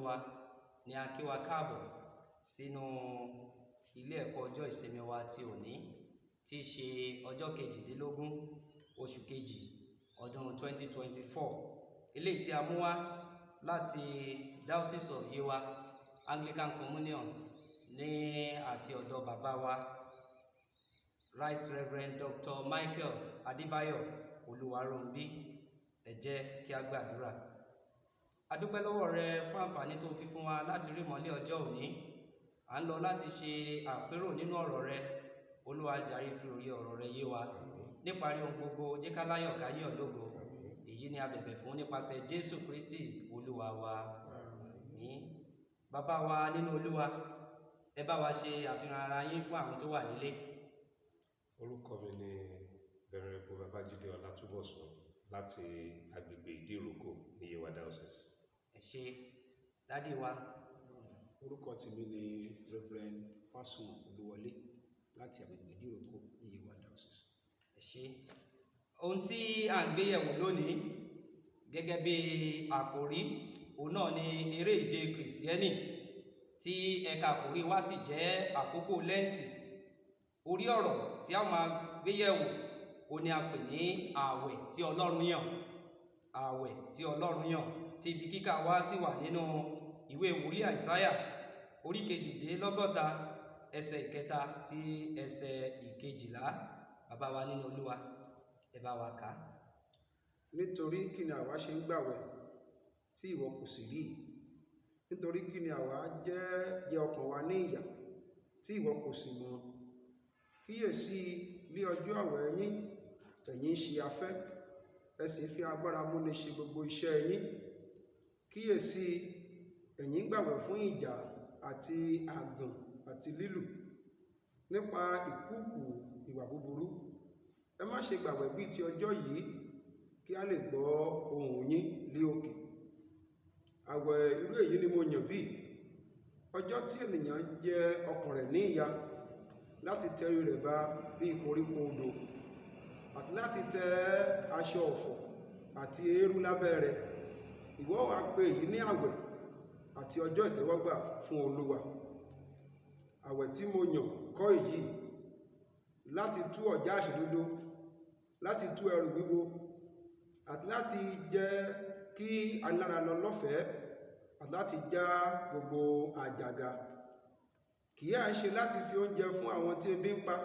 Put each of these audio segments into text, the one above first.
Olúwa ni a kí wa káàbọ̀ sínú ilé ẹ̀kọ́ ọjọ́ ìsinmi wa ti òní, tí í ṣe ọjọ́ 18 oṣù kejì ọdún 2024. Eléyìí tí a mú wá láti Diocese of Yewa Anglican Communion ní àti ọ̀dọ̀ bàbá wa Right Reverend Dr. Michael Adébáyọ̀ Olúwarónbí. Ẹ jẹ́ kí a gbàdúrà. A dúpẹ́ lọ́wọ́ rẹ fún àǹfààní tó fi fún wa láti rí ìmọ́lẹ̀ ọjọ́ òní. À ń lọ láti ṣe àpérò nínú ọ̀rọ̀ rẹ. Olúwa jàre, fi òye ọ̀rọ̀ rẹ yé wa. Níparí ohun gbogbo, jẹ́ ká láyọ̀ ká yìn ọ́ lógo. Èyí ni a bẹ̀bẹ̀ fún nípasẹ̀ Jésù Kristi Olúwa wa. Àmín. Bàbá wa nínú Olúwa, ẹ bá wa ṣe àfihàn ara yín fún àwọn tó wà nílé. Orúkọ mi ni Venerable Babájídé Ọlátúbọ̀sún láti agbègbè Ìdíròkò ní Yewa Diocese. Ẹ ṣé, daddy wa. Orúkọ tèmi ni Reverend Fásùn Olúwọlé láti agbègbè Ìdíròkò ní Yewa Diocese. Ẹ ṣé. Ohun tí à ń gbé yẹ̀wò lónìí gẹ́gẹ́ bí àkòrí, òun náà ni eré ìje Kìrìsìtẹ́nì, tí ẹ̀ka àkòrí wa sì jẹ́ àkókò Lẹ́ǹtì. Orí ọ̀rọ̀ tí a máa gbé yẹ̀wò, òun ni a pè ní ààwẹ̀ tí Ọlọ́run yàn. Ààwẹ̀ tí Ọlọ́run yàn, tí ibi kíkà wa sì wà nínú ìwé wòlíì Àìsáyà orí 58, ẹsẹ̀ 3 sí ẹsẹ̀ 12. Bàbá wa nínú Olúwa, ẹ bá wa kà á. Nítorí kí ni àwa ṣe ń gbàwẹ̀ tí ìwọ kò sì rí? Nítorí kí ni àwa jẹ́ jẹ ọkàn wa ní ìyà tí ìwọ kò sì mọ̀? Kíyèsí, ní ọjọ́ àwẹ̀ yín, ẹ̀yin ń ṣe afẹ́, ẹ sì fi agbára múni ṣe gbogbo iṣẹ́ yín. Kíyèsí, ẹ̀yin ń gbàwẹ̀ fún ìjà àti àgàn àti lílù, nípa ìkúùkù ìwà búburú. Ẹ má ṣe gbàwẹ̀ bíi ti ọjọ́ yìí, kí a lè gbọ́ ohùn yín lé òkè. Àwẹ̀ irú èyí ni mo yàn bí? Ọjọ́ tí ènìyàn jẹ ọkàn rẹ̀ ní ìyà, láti tẹ orí rẹ̀ ba bí koríko odò, àti láti tẹ aṣọ ọ̀fọ̀ àti eérú lábẹ́ rẹ̀. Ìwọ wá pè èyí ní àwẹ̀ àti ọjọ́ ìtẹ́wọ́gbà fún Olúwa. Àwẹ̀ tí mo yàn kọ́ èyí, láti tú ọ̀já àìṣòdodo, láti tú ẹrù wíwo, àti láti jẹ́ kí alára lọ lọ́fẹ̀ẹ́, àti láti já gbogbo àjàgà. Kì í à ṣe láti fi oúnjẹ fún àwọn tí ebi ń pa,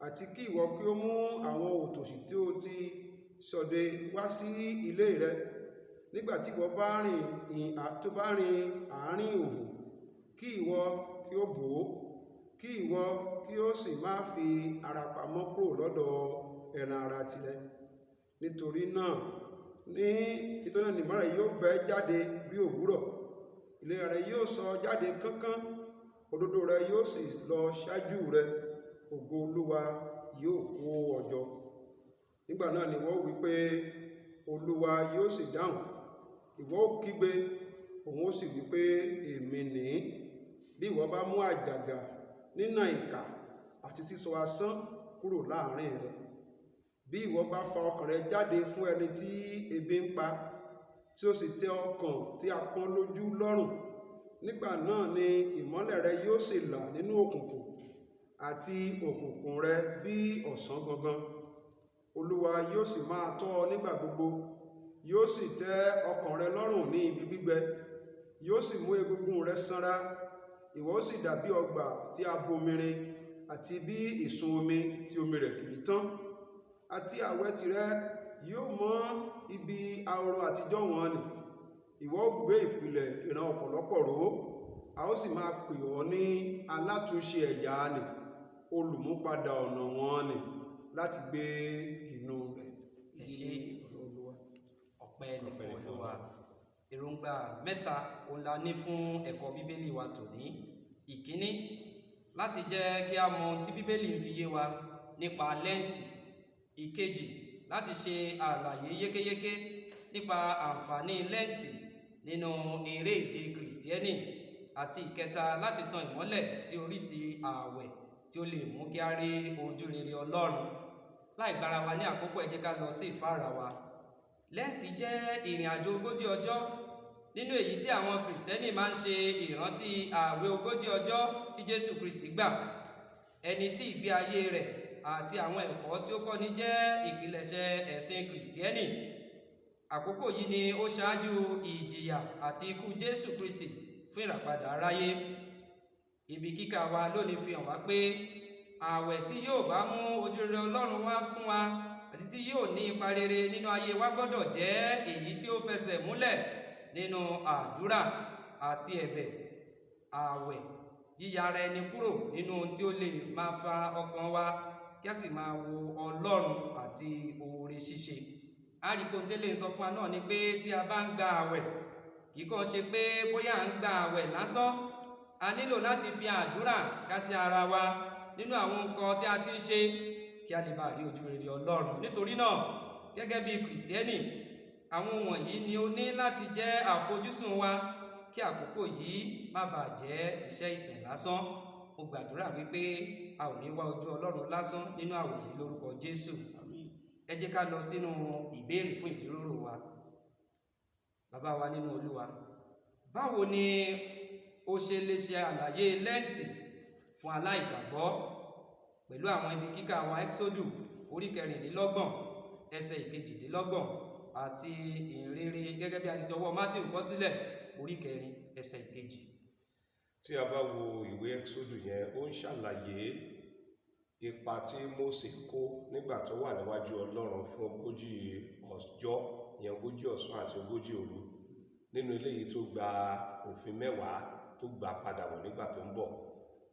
àti kí ìwọ kí ó mú àwọn òtòṣì tí ó ti ṣọdẹ wá sí ilé rẹ. Nígbà tí ìwọ bá rìn tó bá rìn àárín ìhòhò, kí ìwọ kí ó bò ó, kí ìwọ kí ó sì má fi ara pamọ́ kúrò lọ́dọ̀ ẹran ara tirẹ̀. Nítorí náà ní ìmọ́lẹ̀ yóò bẹ́ jáde bí òwúrọ̀, ìlera rẹ yóò sọ jáde kánkán, òdodo rẹ yóò sì lọ ṣáájú rẹ, ògo Olúwa yóò kó ọ jọ. Nígbà náà ni ìwọ ó wí pé, Olúwa yóò sì dáhùn. Ìwọ ó kígbe, òun ó sì wí pé, èmi nìí. Bí ìwọ bá mú àjàgà nínà ìkà àti sísọ asán kúrò láàrin rẹ, bí ìwọ bá fa ọkàn rẹ jáde fún ẹni tí ebi ń pa, tí ó sì tẹ ọkàn tí a pọ́n lójú lọ́rùn, nígbà náà ni ìmọ́lẹ̀ rẹ yóò sì là nínú òkùnkùn, àti òkùnkùn rẹ bí ọ̀sán gangan. Olúwa yóò sì máa tọ́ ọ nígbà gbogbo, yóò sì tẹ́ ọkàn rẹ lọ́rùn ní ibi gbígbẹ, yóò sì mú egungun rẹ sanra. Ìwọ ó sì dàbí ọgbà tí a bomirin, àti bí ìsun omi tí omi rẹ̀ kì í tán. Àti àwẹ̀ tìrẹ yóò mọ́ ibi ahoro àtijọ́ wọn nì. Ìwọ ó gbé ìpìlẹ̀ ìran ọ̀pọ̀lọpọ̀ ró, a ó sì máa pè ọ́ ní alátúnṣe ẹ̀yà nì, olùmúpadà ọ̀nà wọn nì láti gbé inú rẹ̀. Ẹ ṣé. Ọ̀rọ̀ Olúwa. Ọpẹ́ ní Ọpẹ́ fún ní fún Olúwa. Èròǹgbà mẹ́ta òun la ní fún ẹ̀kọ́ Bíbélì wa tòní. Ìkíní, láti jẹ́ kí a mọ ohun tí Bíbélì ń fi yé wa nípa Lẹ́ǹtì. Ìkejì, láti ṣe àlàyé yékéyéké nípa àǹfààní Lẹ́ǹtì nínú eré ìje Kìrìsìtẹ́nì. Àti ìkẹta, láti tan ìmọ́lẹ̀ sí oríṣi ààwẹ̀ tí ó lè mú kí a rí ojú rere Ọlọ́run. Láì gbára wa ní àkókò, ẹ jẹ́ ká lọ sí ìfáàrà wa. Lẹ́ǹtì jẹ́ ìrìn àjò 40 ọjọ́. Nínú èyí tí àwọn Kìrìsìtẹ́nì máa ń ṣe ìrántí ààwẹ̀ 40 ọjọ́ tí Jésù Kristi gbà, ẹni tí ìgbé ayé rẹ̀ àti àwọn ẹ̀kọ́ tí ó kọ́ni jẹ́ ìpilẹ̀ṣẹ̀ ẹ̀sìn Kìrìsìtẹ́nì. Àkókò yìí ni ó ṣáájú ìjìyà àti ikú Jésù Kristi fún ìràpadà aráyé. Ibi kíkà wa lónìí fi hàn wá pé ààwẹ̀ tí yóò bá mú ojúrere Ọlọ́run wá fún wa àti tí yóò ní ipa rere nínú ayé wa gbọ́dọ̀ jẹ́ èyí tí ó fẹsẹ̀ múlẹ̀ nínú àdúrà àti ẹ̀bẹ̀. Ààwẹ̀ yíya ara ẹni kúrò nínú ohun tí ó lè máa fa ọkàn wa kí a sì máa wo Ọlọ́run àti oore ṣíṣe. A rí pé ohun tí eléyìí sọ fún wa náà ni pé tí a bá ń gba ààwẹ̀, kì í kàn ṣe pé bóyá à ń gba ààwẹ̀ lásán. A nílò láti fi àdúrà ká sí ara wa nínú àwọn nǹkan tí a ti ń ṣe kí a lè bá rí ojú rere Ọlọ́run. Nítorí náà, gẹ́gẹ́ bí Kìrìsìtẹ́nì, àwọn wọ̀nyí ni ó ní láti jẹ́ àfojúsùn wa kí àkókò yìí má bàa jẹ́ iṣẹ́ ìsìn lásán. Mo gbàdúrà wípé a ò ní wá ojú Ọlọ́run lásán nínú àwẹ̀ yìí lórúkọ Jésù. Ẹ jẹ́ ká lọ sínú ìbéèrè fún ìjíròrò wa. Bàbá wa nínú Olúwa, báwo ni o ṣe lè ṣe àlàyé Lẹ́ǹtì fún aláìgbàgbọ́ pẹ̀lú àwọn ibi kíkà àwọn Ẹ́kísódù orí 24 ẹsẹ̀ 28 àti ìhìnrere gẹ́gẹ́ bí a ti tọwọ́ Mátíù kọ sílẹ̀ orí 4 ẹsẹ̀ 2? Tí a bá wo ìwé Ẹ́kísódù yẹn, ó ń ṣàlàyé ipa tí Mósè kó nígbà tó wà níwájú Ọlọ́run fún 40 ọjọ́, ìyẹn 40 ọ̀sán àti 40 òru, nínú eléyìí tó gba òfin 10 tó gbà padà wọ̀ nígbà tó ń bọ̀.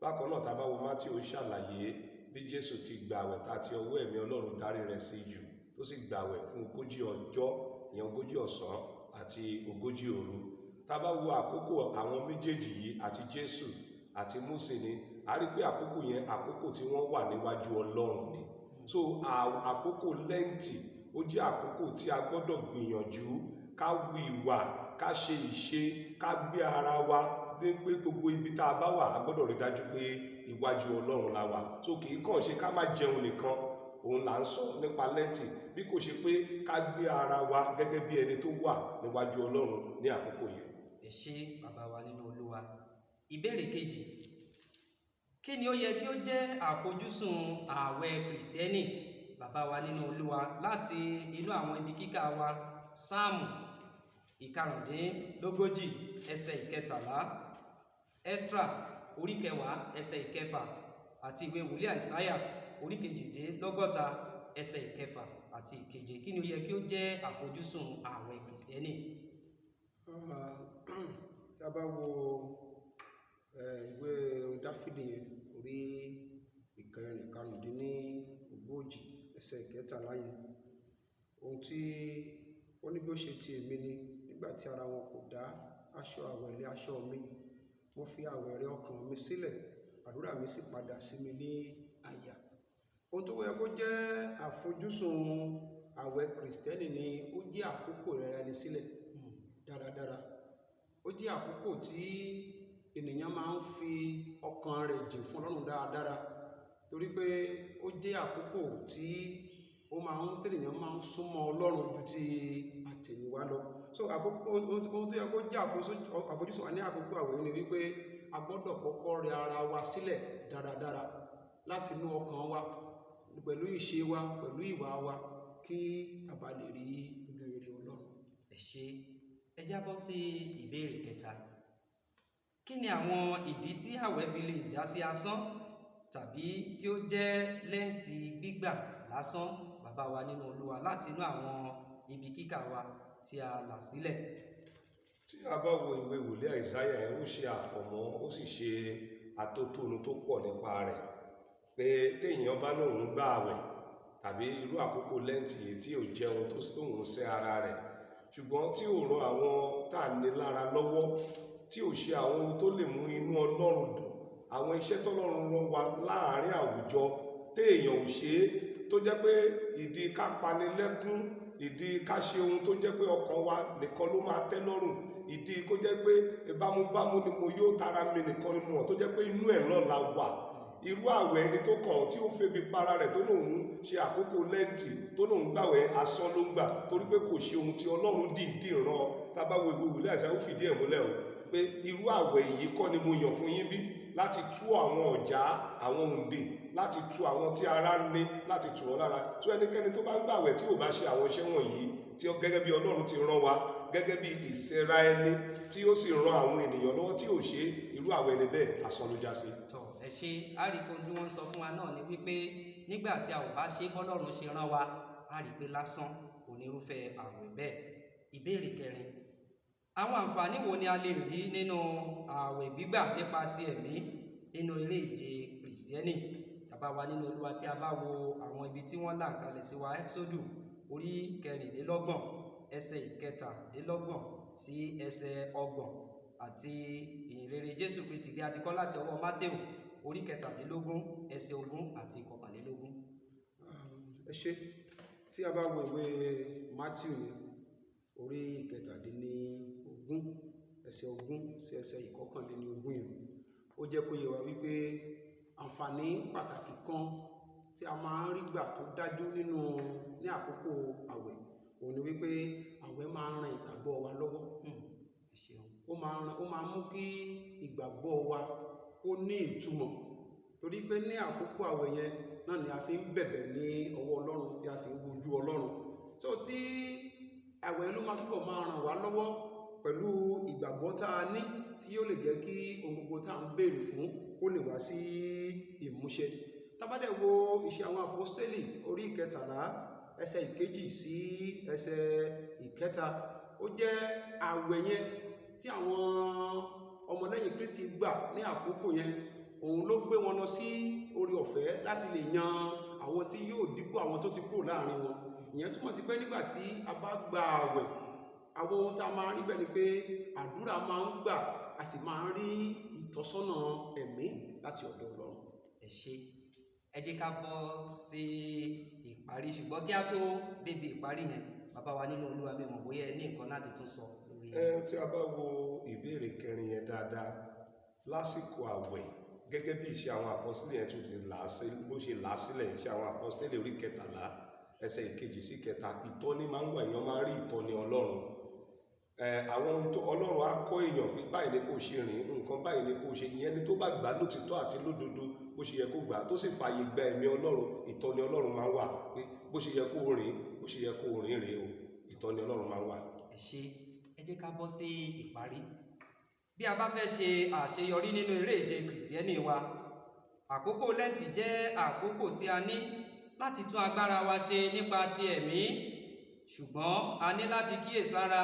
Bákan náà, tá a bá wo Mátíù, ó ṣàlàyé bí Jésù ti gbààwẹ̀ tá ti ọwọ́ ẹ̀mí Ọlọ́run darí rẹ̀ sí jù, tó sì gbààwẹ̀ fún 40 ọjọ́, ìyẹn 40 ọ̀sán àti 40 òru. Tá a bá wo àkókò àwọn méjèèjì yìí, àti Jésù àti Mósè, ni a rí pé àkókò yẹn, àkókò tí wọ́n wà níwájú Ọlọ́run ni. So àkókò Lẹ́ǹtì ó jẹ́ àkókò tí a gbọ́dọ̀ gbìyànjú ká wu ìwà, ká ṣe ìṣe, ká gbé ara wa dé pé gbogbo ibi tá a bá wà, a gbọ́dọ̀ rí dájú pé iwájú Ọlọ́run la wà. So kì í kàn ṣe ká má jẹun nìkan òun là ń sọ nípa Lẹ́ǹtì, bí kò ṣe pé ká gbé ara wa gẹ́gẹ́ bí ẹni tó wà níwájú Ọlọ́run ní àkókò yẹn. Ẹ ṣé bàbá wa nínú Olúwa. Ìbéèrè kejì, kí ni ó yẹ kí ó jẹ́ àfojúsùn ààwẹ̀ Kìrìsìtẹ́nì? Bàbá wa nínú Olúwa, láti inú àwọn ibi kíkà wa, Sáàmù 35 ẹsẹ̀ 13, Ẹ́sírà orí 10 ẹsẹ̀ 6 àti ìwé wòlíì Àìsáyà orí 62 ẹsẹ̀ 6 àti 7. Kí ni ó yẹ kí ó jẹ́ àfojúsùn ààwẹ̀ Kìrìsìtẹ́nì? Tí a bá wo ìwé Dáfídì yẹn, orí 45 ẹsẹ̀ 13 yẹn, ohun tí ó ní bí ó ṣe ti èmi ni, nígbà tí ara wọn kò dá aṣọ àwẹ̀ lé aṣọ mi, mo fi àwẹ̀ rẹ ọkàn mi sílẹ̀, àdúrà mi sì padà sí mi ní àyà. Ohun tó yẹ kó jẹ́ àfojúsùn àwẹ̀ Kìrìsìtẹ́nì ni ó jẹ́ àkókò rẹra ẹni sílẹ̀ dáradára. Ó jẹ́ àkókò tí ènìyàn máa ń fi ọkàn rẹ̀ jìn fún Ọlọ́run dáradára, torí pé ó jẹ́ àkókò tí ó máa ń tènìyàn máa ń súnmọ́ Ọlọ́run ju ti àtẹ̀yìnwá lọ. So àkókò ohun tó yẹ kó jẹ́ àfojúsùn wa ní àkókò àwẹ̀ ni wípé a gbọ́dọ̀ kọ́kọ́ rẹ ara wa sílẹ̀ dáradára láti inú ọkàn wa, pẹ̀lú ìṣe wa, pẹ̀lú ìwà wa, kí a bá lè rí ojú rere Ọlọ́run. Ẹ ṣé. Ẹ jábọ́ sí ìbéèrè kẹta. Kí ni àwọn ìdí tí àwẹ̀ fi lè já sí asán tàbí kí ó jẹ́ Lẹ́ǹtì gbígbà lásán? Bàbá wa nínú Olúwa, láti inú àwọn ibi kíkà wa tí a là sílẹ̀. Tí a bá wo ìwé wòlíì Àìsáyà yẹn, ó ṣe àfọ̀mọ́, ó sì ṣe atótónu tó pọ̀ nípa rẹ̀, pé téèyàn bá lóun gbà àwẹ̀ tàbí irú àkókò Lẹ́ǹtì yìí tí ò jẹun tó tóun sẹ́ ara rẹ̀, ṣùgbọ́n tí ò ran àwọn tá à ní lára lọ́wọ́, tí ò ṣe àwọn ohun tó lè mú inú Ọlọ́run dùn, àwọn iṣẹ́ tọ́lọ́run rán wa láàárín àwùjọ téèyàn ò ṣe é, tó jẹ́ pé ìdí ká panilẹ́kún, ìdí ká ṣe ohun tó jẹ́ pé ọkàn wa nìkan ló máa tẹ́ lọ́rùn, ìdí kó jẹ́ pé bámúbámú ni mo yóò, tara mi nìkan ni mo mọ̀, tó jẹ́ pé inú ẹ̀ náà la wà. Irú àwẹ̀ ẹni tó kàn tí ó febi para rẹ̀ tó lòun ṣe àkókò lẹ́ǹtì tó lòun gbàwẹ̀, asán ló ń gbà, torí pé kò ṣe ohun tí Ọlọ́run dìídì rán. Tá bá wo ìwé wòlíì Àìsáyà, ó fìdí ẹ̀ múlẹ̀ o pé irú àwẹ̀ yìí kọ́ ni mo yàn fún yín bí, láti tú àwọn ọ̀já, àwọn òǹdè, láti tú àwọn tí ara ń ní, láti tù wọ́n lára. Tó ẹnikẹ́ni tó bá ń gbàwẹ̀ tí ò bá ṣe àwọn iṣẹ́ wọ̀nyí tí ó gẹ́gẹ́ bí Ọlọ́run ti rán wa, gẹ́gẹ́ bí ìsẹ́ra ẹni tí ó sì ran àwọn ènìyàn lọ́wọ́ tí ò ṣe, irú àwẹ̀ ẹni bẹ́ẹ̀ asán ló já sí. Tọ, ẹ ṣe. A rí i pé ohun tí wọ́n ń sọ fún wa náà ni wípé nígbà tí a ò bá ṣe bọ́lọ́run ṣe rán wa, a rí i pé lásán onírúfẹ́ àwẹ̀ bẹ́ẹ̀. Ìbéèrè kẹrin: àwọn àǹfààní wo ni a lè rí nínú ààwẹ̀ gbígbà nípa ti ẹ̀mí nínú eré ìje Kìrìsìtẹ́nì? Bàbá wa nínú Olúwa, tí a bá wo àwọn ibi tí wọ́n là kalẹ̀ sí wa, Ẹ́xódù orí 24, ẹsẹ̀ 33 sí ẹsẹ̀ 30, àti ìhìnrere Jésù Kristi bí a ti kọ́ láti ọwọ́ Mátéù orí 17, ẹsẹ̀ 20 àti 21. Ẹ ṣé. Tí a bá wo ìwé Matthew ní orí 17, ẹsẹ̀ 20 sí ẹsẹ̀ 21 yẹn, ó jẹ́ kó yé wa wípé àǹfààní pàtàkì kan tí a máa ń rí gbà tó dájú nínú ní àkókò àwẹ̀ òun ni wípé àwẹ̀ máa ń ran ìgbàgbọ́ wa lọ́wọ́. Ẹ ṣeun. Ó máa ń mú kí ìgbàgbọ́ wa kó ní ìtumọ̀, torí pé ní àkókò àwẹ̀ yẹn náà ni a fi ń bẹ̀bẹ̀ ní ọwọ́ Ọlọ́run tí a sì ń wojú Ọlọ́run. So tí àwẹ̀ ló máa túbọ̀ máa ràn wá lọ́wọ́ pẹ̀lú ìgbàgbọ́ tá a ní, tí yóò lè jẹ́ kí ohun gbogbo tá à ń béèrè fún kó lè wá sí ìmúṣẹ. Tá bá dẹ̀ wo Iṣẹ́ àwọn Àpọ́stélì orí 13, ẹsẹ̀ 2 sí ẹsẹ̀ 3, ó jẹ́ àwẹ̀ yẹn tí àwọn ọmọlẹ́yìn Kristi gbà ní àkókò yẹn, òun ló gbé wọn lọ sí orí ọ̀fẹ́ láti lè yan àwọn tí yóò dípò àwọn tó ti kúrò láàrin wọn. Ìyẹn túmọ̀ sí pé nígbà tí a bá gba àwẹ̀, àwọn ohun tá a máa rí bẹ́ẹ̀ ni pé àdúrà máa ń gbà, a sì máa ń rí ìtọ́sọ́nà ẹ̀mí láti ọ̀dọ̀ Ọlọ́run. Ẹ ṣé. Ẹ jẹ́ ká bọ́ sí ìparí, ṣùgbọ́n kí á tó débi ìparí yẹn, bàbá wa nínú Olúwa, mi mọ̀ bóyá ẹ ní nǹkan láti tún sọ lórí. Tí a bá wo ìbéèrè kẹrin yẹn dáadáa, lásìkò àwẹ̀, gẹ́gẹ́ bí Iṣẹ́ àwọn Àpọ́sítélì yẹn tún ti là á sí, bó ṣe là á sílẹ̀, Iṣẹ́ àwọn Àpọ́sítélì orí 13, ẹsẹ̀ 2 sí 3, ìtọ́ni máa ń wà, èèyàn máa ń rí ìtọ́ni Ọlọ́run. Àwọn ohun tó Ọlọ́run á kọ́ èèyàn pé báyìí ni kò ṣe rìn, nǹkan báyìí ni kò ṣe, ìyẹn ni tó bá gbà lótìtọ́ àti lódodo bó ṣe yẹ kó gbà, tó sì fààyè gba ẹ̀mí Ọlọ́run, ìtọ́ni Ọlọ́run máa ń wà pé bó ṣe yẹ kó rìn, bó ṣe yẹ kó rìn rèé o, ìtọ́ni Ọlọ́run máa ń wà. Ẹ ṣé. Ẹ jẹ́ ká bọ́ sí ìparí. Bí a bá fẹ́ ṣe àṣeyọrí nínú eré ìje Kìrìsìtẹ́nì wa, àkókò Lẹ́ǹtì jẹ́ àkókò tí a ní láti tún agbára wa ṣe nípa ti ẹ̀mí, ṣùgbọ́n a ní láti kíyèsára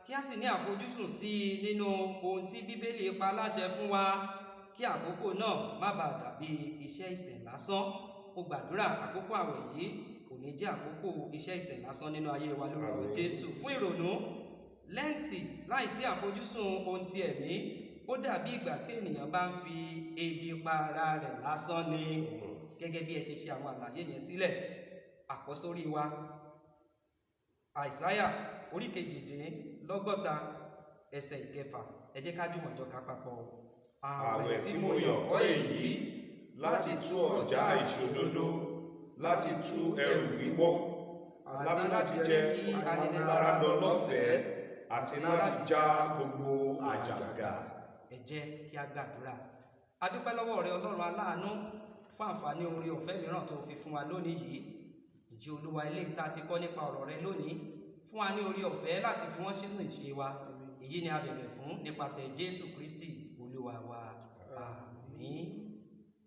kí a sì ní àfojúsùn sí i nínú ohun tí Bíbélì pa láṣẹ fún wa, kí àkókò náà má bàa dàbí iṣẹ́ ìsìn lásán. Mo gbàdúrà, àkókò àwẹ̀ yìí kò ní jẹ́ àkókò iṣẹ́ ìsìn lásán nínú ayé wa lórúkọ Àmín. Jésù. Fún ìrònú, Lẹ́ǹtì láìsí àfojúsùn ohun ti ẹ̀mí, ó dàbí ìgbà tí ènìyàn bá ń fi ebi pa ara rẹ̀ lásán ni. Gẹ́gẹ́ bí ẹ ṣe ṣe àwọn àlàyé yẹn sílẹ̀, àkọ́sórí wa, Àìsáyà orí 68, ẹsẹ̀ 6, ẹ jẹ́ ká jùmọ̀ jọ kà papọ̀. Àwẹ̀ tí mo yàn kọ́ èyí, láti tú ọ̀já àìṣòdodo, láti tú ẹrù wíwọ́, láti jẹ́ aninilára lọ lọ́fẹ̀ẹ́, àti láti já gbogbo àjàgà. Ẹ jẹ́ kí a gbàdúrà. A dúpẹ́ lọ́wọ́ rẹ, Ọlọ́run aláàánú, fún àǹfààní oore ọ̀fẹ́ mìíràn tó fi fún wa lónìí yìí. Ìjẹ́ Olúwa, eléyìí tá a ti kọ́ nípa ọ̀rọ̀ rẹ lónìí, fún wa ní oore ọ̀fẹ́ láti fi wọ́n sínú ìṣe wa. Èyí ni a bẹ̀bẹ̀ fún nípasẹ̀ Jésù Kristi Olúwa wa. Àmín.